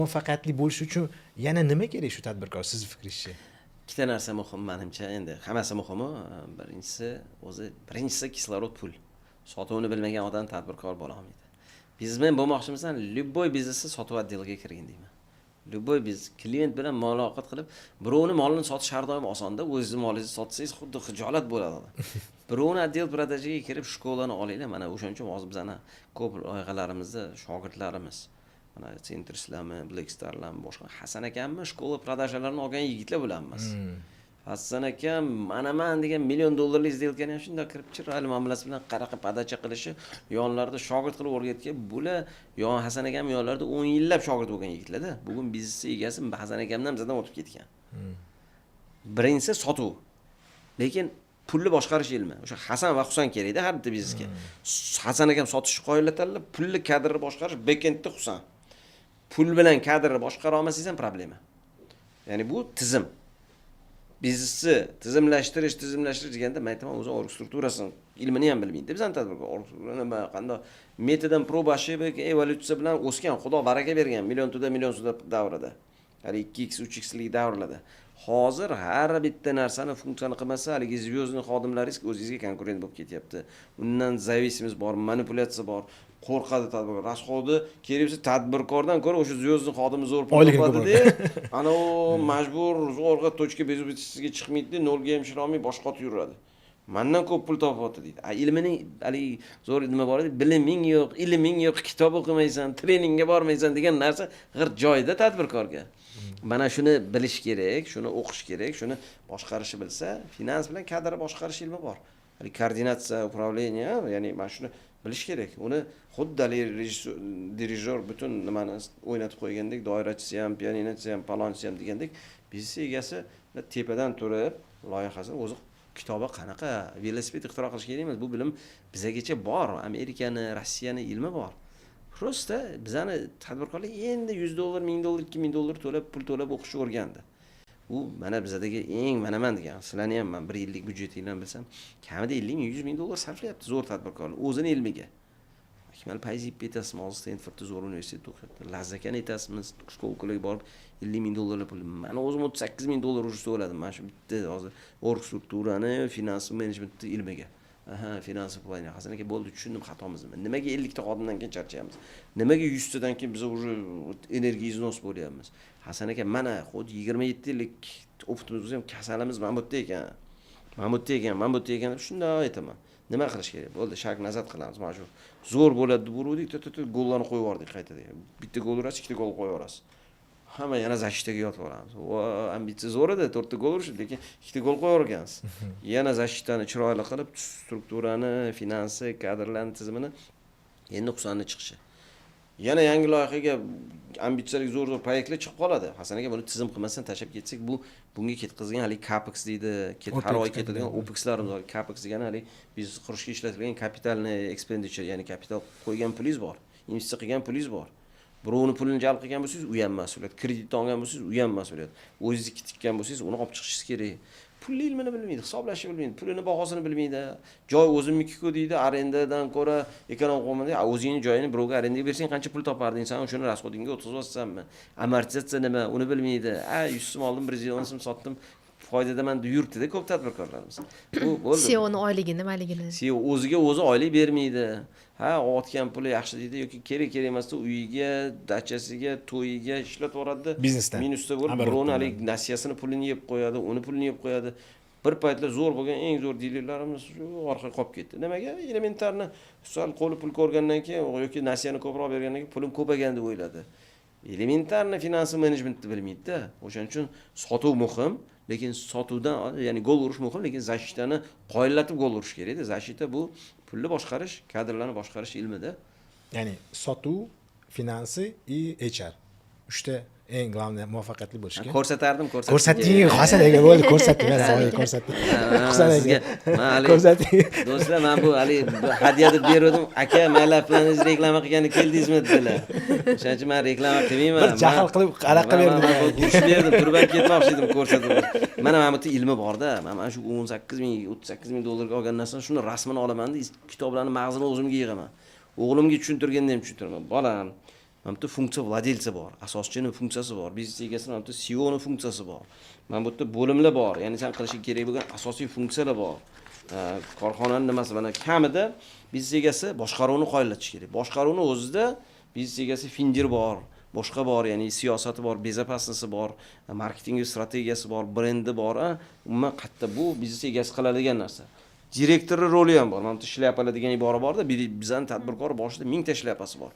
Muvaffaqiyatli bo'lish uchun yana nima kerak shu tadbirkor, sizni fikringizcha? Ikkita narsa muhim manimcha, endi hammasi muhimu. Birinchisi, o'zi birinchisi kislorod, pul. Sotuvni bilmagan odam tadbirkor bo'la olmaydi. Biznesmen bo'lmoqchimisan, любой biznesni sotuv отдел iga kirgin deyman. Любой biznes klient bilan muloqot qilib, birovni molini sotish har doim osonda. O'zizni molingizni sotsangiz, xuddi xijolat bo'ladi odam. Birovni отдел продажа ga kirib, школа ni olinglar. Mana o'shaning uchun hozir bizani ko'p loyihalarimizda shogirdlarimiz, mana Centrislarmi, Black Starlarmi, boshqa, Hasan akammi, школа продажа larini olgan yigitlar bular hammasi. Hasan akam manaman degan million dollarlik сделка ni ham shundoq kirib, chiroyli muomalasi bilan qanaqa подача qilishi, yonlarida shogird qilib o'rgatgan bular. Yon Hasan akam yonlarida 10 yillab shogird bo'lgan yigitlarda. Bugun biznes egasi Hasan akamdan, bizdan o'tib ketgan. Birinchisi sotuv, lekin pulni boshqarish ilmi. O'sha Hasan va Husan kerakda har bitta biznesga. Hasan akam sotishni qoyillatadilar, pulni, kadrni boshqarish, backend da Husan. Pul bilan kadrni boshqara olmasangiz ham problema. Ya'ni bu tizim, biznesni tizimlashtirish. Tizimlashtirish deganda man aytaman, o'zi орг strukturasini ilmini ham bilmaydi bizani tadbirkor. Орг nima, qandoq, методом проб, ошибок, evolyutsiya bilan o'sgan, xudo baraka bergan, million туда, million сюда davrida, hali 2x, 3xlik davrlarda. Hozir har bitta narsani, funksiyani qilmasa, haligi звездный xodimlaringiz o'zingizga konkurent bo'lib ketyapti. Undan зависимость bor, manipulyatsiya bor, qo'rqadi tadbirkor. Расход i kerak bo'lsa, tadbirkordan ko'ra o'sha звездный xodimi zo'r pul Oyligini topadida, anavi majbur zo'rg'a точка безубыточности ga chiqmaydida, nolga ham tusholmay, bosh qotib yuradi. Mandan ko'p pul topyapti deydi. A ilmining haligi zo'r nima bor edi, biliming yo'q, ilming yo'q, kitob o'qimaysan, treningga bormaysan degan narsa g'irt joyida tadbirkorga. Mana shuni bilish kerak, shuni o'qish kerak, shuni boshqarishni bilsa, finans bilan kadrni boshqarish ilmi bor, haligi koordinatsiya, управление, ya'ni mana shuni bilish kerak. Uni xuddi haligi rejissyor, dirijor butun nimani o'ynatib qo'ygandek, doirachisi ham, pianinochisi ham, palonchisi ham degandek, biznes egasi tepadan turib loyihasini o'zi, kitobi qanaqa, velosiped ixtiro qilish kerak emas. Bu bilim bizagacha bor, Amerikani, Rossiyani ilmi bor. Просто bizani tadbirkorlar endi 100 dollar, 1000 dollar, 2000 dollar to'lab, pul to'lab o'qishni o'rgandi. U mana bizadagi eng manaman degan sizlarni ham man bir yillik byudjetinglarni bilsam, kamida 50 ming, 100 ming dollar sarflayapti zo'r tadbirkorlar o'zini ilmiga. Akmal Payziyevni aytasizmi, hozir Stenfordda zo'r universitetda o'qiyapti. Lazzat akani aytasizmi, школка larga borib 50 ming dollarlik pul. Mani o'zim 38 ming dollar уже to'ladim mana shu bitta hozir орг strukturani, finans menejmentni ilmiga. Aha, финансовый план. Hasan aka, bo'ldi, tushundim xatomiz nima, nimaga 50 ta xodimdan keyin charchayapmiz, nimaga 100 tadan keyin biz уже energiya износ bo'lyapmiz. Hasan aka, mana xuddi 27 yillik опыт imiz bo'lsa ham, kasalimiz mana bu yerda ekan, mana bu yerda ekan, mana bu yerda ekan deb shundoq aytaman. Nima qilish kerak bo'ldi? Шаг назад qilamiz. Mana shu zo'r bo'ladi deb uruvdik, gollarni qo'yib yubordik qayta. Bitta gol urasiz, ikkita gol qo'yib yuborasiz, hamma yana защита ga yotib olamiz. Va ambitsiya zo'r edi, to'rtta gol urishdi, lekin ikkita gol qo'yib yuborgansiz. Yana защита ni chiroyli qilib, strukturani, finansi, kadrlarni tizimini, endi Husanni chiqishi, yana yangi loyihaga ambitsiyalik zo'r zo'r proyektlar chiqib qoladi. Hasan aka, buni tizim qilmasdan tashlab ketsak, bu bunga ketkazgan haligi capex deydi, har oy ketadigan opexlarimiz bor. Capex degani haligi biznes qurishga ishlatilgan капитальный expenditure, ya'ni kapital qo'ygan pulingiz bor, investitsiya qilgan pulingiz bor. Birovni pulini jalb qilgan bo'lsangiz, u ham mas'uliyat. Kredit olgan bo'lsangiz, u ham mas'uliyat. O'zingizniki tikkan bo'lsangiz, uni olib chiqishingiz kerak. Pulni ilmini bilmaydi, hisoblashni bilmaydi, pulini bahosini bilmaydi. Joy o'zimnikiku deydi, arendadan ko'ra эконом qilaman deydi. O'zingni joyini birovga arendaga bersang, qancha pul toparding san? O'shani расход ingga o'tkazyapsanmi? Amortizatsiya nima, uni bilmaydi. A 100 so'm oldim, 110 so'm sotdim, foydadaman deb yuribdida ko'p tadbirkorlarimiz. Bu bo'ldi. CEOni oyligi nimaligini. CEO o'ziga o'zi oylik bermaydi. Ha, otgan puli yaxshi deydi yoki kerak kerak emasda uyiga, dachasiga, to'yiga ishlatib yuboradida. Biznesdan. Minusda bo'lib, Оборот dan. birovni haligi nasiyasini pulini yeb qo'yadi, uni pulini yeb qo'yadi. Bir paytlar zo'r bo'lgan eng zo'r dilerlarimiz shu orqaga qolib ketdi. Nimaga? Элементарно, sal qo'li pul ko'rgandan keyin yoki nasiyani ko'proq bergandan keyin pulim ko'paygan deb o'yladi. Элементарно finans menejmentni bilmaydida. O'shaning uchun sotuv muhim, lekin sotuvdan, ya'ni gol urish muhim, lekin защита ni qoyillatib gol urish kerakda. Защита bu pulni boshqarish, kadrlarni boshqarish ilmida. Ya'ni sotuv, финансы и HR, uchta eng главный muvaffaqiyatli bo'lishga. Ko'rsatardim, ko'rsatdim. Ko'rsating, Hasan aka, bo'ldi, ko'rsatding, mana savolga ko'rsatding, Husan aka. Sizga man haligi Ko'rsating. Do'stlar, man bu haligi hadya deb beruvdim. Aka, maylab planingiz reklama qilgani keldingizmi dedilar. O'shaning uchun man reklama qilmayman. Bir jahl qilib anaqa berdim. Man urishib berdim, turib ham ketmoqchi edim ko'rsatib. Mana bu yerda ilmi borda. Man mana shu 18 ming, 38 ming dollarga olgan narsani, shuni rasmini olamanda, kitoblarni mag'zini o'zimga yig'aman. O'g'limga tushuntirganda ham tushuntiraman. Bolam, Mana bu yerda funksiya владельца bor, asoschini funksiyasi bor, biznes egasini, mana bu yerda CEOni funksiyasi bor, mana bu yerda bo'limlar bor, ya'ni san qilishing kerak bo'lgan asosiy funksiyalar bor. Korxonani nimasi, mana kamida biznes egasi boshqaruvni qoyillatish kerak. Boshqaruvni o'zida biznes egasi финдир bor, boshqa bor, ya'ni siyosati bor, безопасности bor, marketing strategiyasi bor, brendi bor. A umuman qayerda bu biznes egasi qiladigan narsa. Direktorni roli ham bor. Mana bu shlyapali degan ibora borda, bizani tadbirkor boshida mingta shlyapasi bor.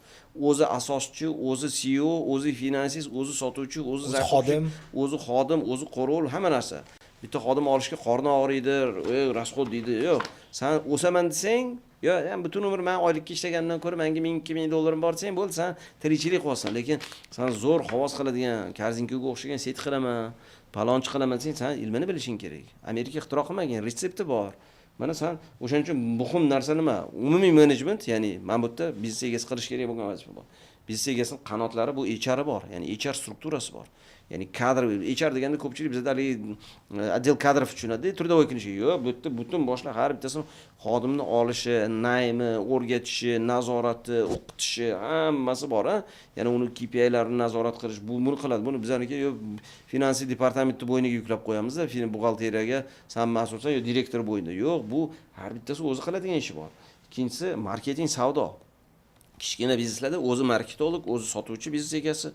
O'zi asoschi, o'zi CEO, o'zi finansist, o'zi sotuvchi, o'zi o'zi xodim. O'zi xodim, o'zi qo'rovul, hamma narsa. Bitta xodim olishga qorni og'riydi, "Ey, расход" deydi. Yo'q, san o'saman desang, yo ham butun umr man oylikka ishlagandan ko'ra manga 1000, 2000 dollarim bor desang, bo'ldi, san tirikchilik qilyapsan. Lekin san zo'r havoz qiladigan, Korzinkaga o'xshagan сеть qilaman, palonchi qilaman desang, san ilmini bilishing kerak. Amerika ixtiro qilmagan, retsepti bor. Mana san o'shaning uchun muhim narsa nima? Umumiy menejment, ya'ni mana bu yerda biznes egasi qilish kerak bo'lgan vazifa bor. Biznes egasini qanotlari bu HR bor, ya'ni HR strukturasi bor, ya'ni kadr. HR deganda ko'pchilik bizada haligi отдел кадров tushunadi, трудовой книжка. Yo'q, bu yerda butun boshliq har bittasini xodimni olishi, найм i, o'rgatishi, nazorati, o'qitishi, hammasi bor. A ya'ni uni KPIlarini nazorat qilish, bu buni qiladi. Buni bizaniki yo финансы departamentni bo'yniga yuklab qo'yamizda, buxgalteriyaga san mas'ulsan yo direktor bo'ynida. Yo'q, bu har bittasi o'zi qiladigan ishi bor. Ikkinchisi marketing, savdo. Kichkina bizneslarda o'zi marketolog, o'zi sotuvchi biznes egasi.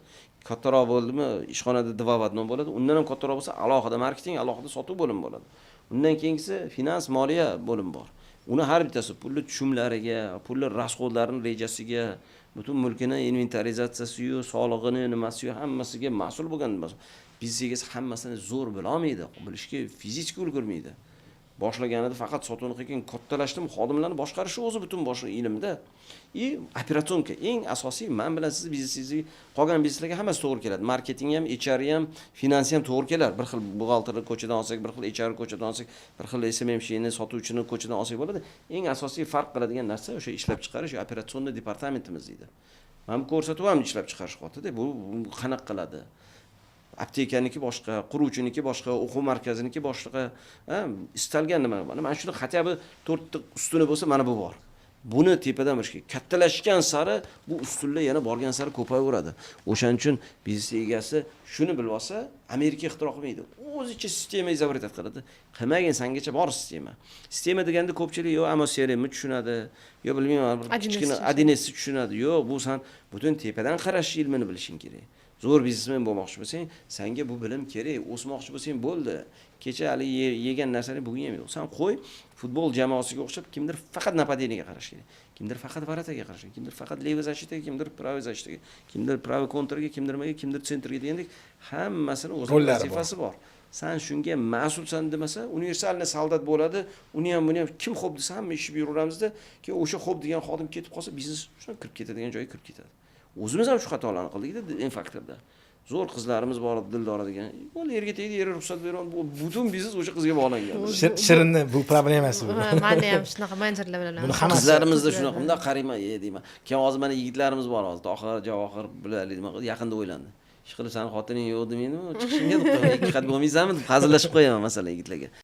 Kattaroq bo'ldimi, ishxonada два в одном bo'ladi. Undan ham kattaroq bo'lsa, alohida marketing, alohida sotuv bo'limi bo'ladi. Undan keyingisi finans, moliya bo'limi bor. Uni har bittasi pulni tushumlariga, pulni расход larini rejasiga, butun mulkini inventarizatsiyasiyu, solig'ini, nimasiyu, hammasiga mas'ul bo'lgan. Biznes egasi hammasini zo'r bilolmaydi, bilishga fizik ulgurmaydi. Boshlaganida faqat sotuvni qilgan, kattalashdimi, xodimlarni boshqarishi o'zi butun boshqa ilmda. И операционка eng asosiy. Man bilan sizni biznesingizga, qolgan bizneslarga hammasi to'g'ri keladi. Marketing ham, HR ham, finans ham to'g'ri keladi. Bir xil buxgalterni ko'chadan olsak, bir xil HR ko'chadan olsak, bir xil SMMshini, sotuvchini ko'chadan olsak bo'ladi. Eng asosiy farq qiladigan narsa o'sha ishlab chiqarish, операционный departamentimiz deydi. Mana bu ko'rsatuv ham ishlab chiqarish qilyaptida. Bu qanaqa qiladi? Aptekaniki boshqa, quruvchiniki boshqa, o'quv markaziniki boshqa, istalgan nima. Mana shuni хотя бы to'rtta ustuni bo'lsa, mana bu bor. Buni tepadan bilish kerak. Kattalashgan sari bu ustunlar yana borgan sari ko'payaveradi. O'shaning uchun biznes egasi shuni bilib olsa, Amerika ixtiro qilmaydi, o'zicha sistema изобретать qiladi. Qilmagin, sangacha bor sistema. Sistema deganda ko'pchilik yo amoCRMni tushunadi, yo bilmayman, bir kichkina 1Sni tushunadi. Yo'q, bu san butun tepadan qarash ilmini bilishing kerak. Zo'r biznesmen bo'lmoqchi bo'lsang, sanga bu bilim kerak. O'smoqchi bo'lsang, bo'ldi, kecha haligi yegan narsani bugun yemaydi. San qo'y, futbol jamoasiga o'xshab kimdir faqat нападение ga qarash kerak, kimdir faqat ворота ga qarash kerak, kimdir faqat левый защита ga, kimdir правый защита ga, kimdir правый kontrga, kimdir nimaga, kimdir центр ga degandek, hammasini o'zini vazifasi bor. San shunga mas'ulsan demasa, универсальный солдат bo'ladi. Uni ham, buni ham, kim xo'p desa, hamma ishib yuraveramizda. Keyin o'sha xo'p degan xodim ketib qolsa, biznes shunday kirib ketadigan joyga kirib ketadi. O'zimiz ham shu xatolarni qildikda M Faktorda. Zo'r qizlarimiz bor edi, Dildora degan. Bo'ldi, erga tegdi, eri ruxsat beradi, bu butun biznes o'sha qizga bog'langan. Shirinni bu problemasi bu. Ha, manda ham shunaqa menejerlar bilan. Buni hammasi- Qizlarimizda shunaqa, bundoq qarayman, e deyman. Keyin hozir mana yigitlarimiz bor hozir, Tohir, Javohir, bular nima qildi, yaqinda o'ylandi. Ishqilib, sani xotining yo'q demaydimi, chiqishingga deb qo'yaman, ikki qat bo'lmaysanmi deb hazillashib qo'yaman masalan yigitlarga.